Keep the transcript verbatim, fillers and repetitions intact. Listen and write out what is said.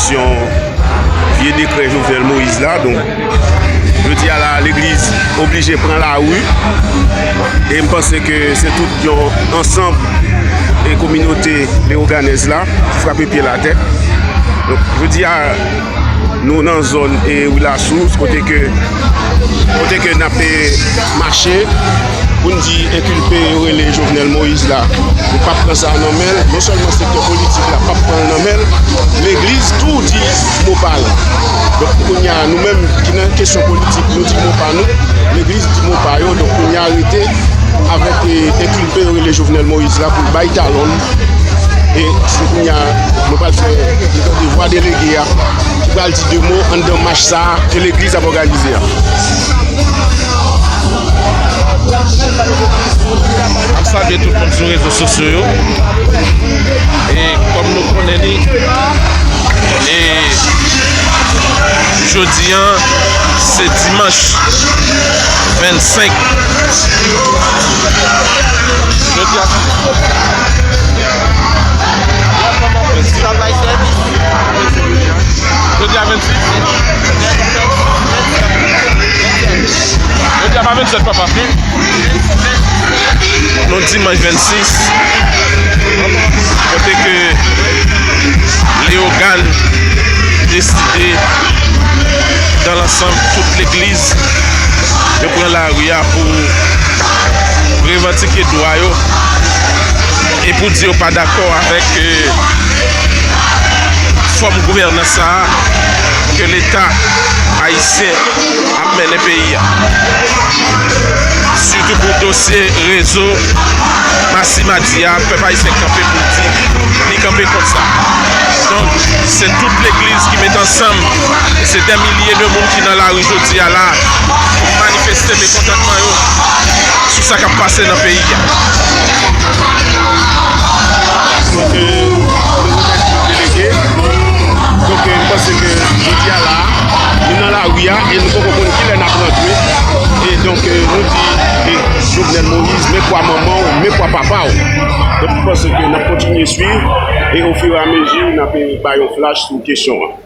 Yon vye dekrè Jovenel Moïse la. Donk, jodi a la, legliz oblije pran lari. E m panse ke se tout yon ansanm e kominote leyoganèz la ki frape pye l atè. Donk, jodi a, nou nan zòn e Wi Lasous, kote ke, kote ke n ap, e, mache pou n di enkilpe yo rele Jovenel Moïse la, nou p ap pran sa nan men l. Non sèlman sektè politik la p ap pran l nan men l, legliz tou di mo pa l. Donk, kounye a, nou menm ki nan kesyon politik, nou di mo pa nou, legliz di mo pa yo. Donk, kounye a, rete avèk, e, enkilpe yo rele Jovenel Moïse la pou l bay talon l. E se kounye a, mwen pral fè, mwen tande vwa delege a, ki pral di de mo anndan mach sa a ke legliz ap òganize a. M ap salye tout moun sou rezo sosyo yo. E kòm nou konnen li, e jodi a, se dimanch vennsenk. Jodi a, jodi a vennsis. Jodi a pa vennsèt, papa. Nou dimanch vennsis, kote ke Leyogàn deside, dan lansanm, tout legliz, yo pran lari a pou revandike dwa yo e pou di yo pa dakò avèk, e, fòm gouvènans sa a ke Leta ayisyen ap mennen peyi a. Sitou pou dosye rezo Masimadi a, pèp ayisyen kanpe pou l di li kanpe kont sa. Donk, se tout legliz ki met ansanm, e se dè milye de moun ki nan lari jodi a la pou manifeste mekontantman yo sou sa k ap pase nan peyi a. Donk, e, nou remèsye delege. Donk, e, m panse ke jodi a la, nou nan lari a e nou poko konn kilè n ap rantre. E donk, e, nou di, e, Jovenel Moïse, men kwa manman w, men kwa papa w. Donk, m panse ke n ap kontinye swiv e, ofiramezi, n ap, e, bay yon flash sou kesyon an.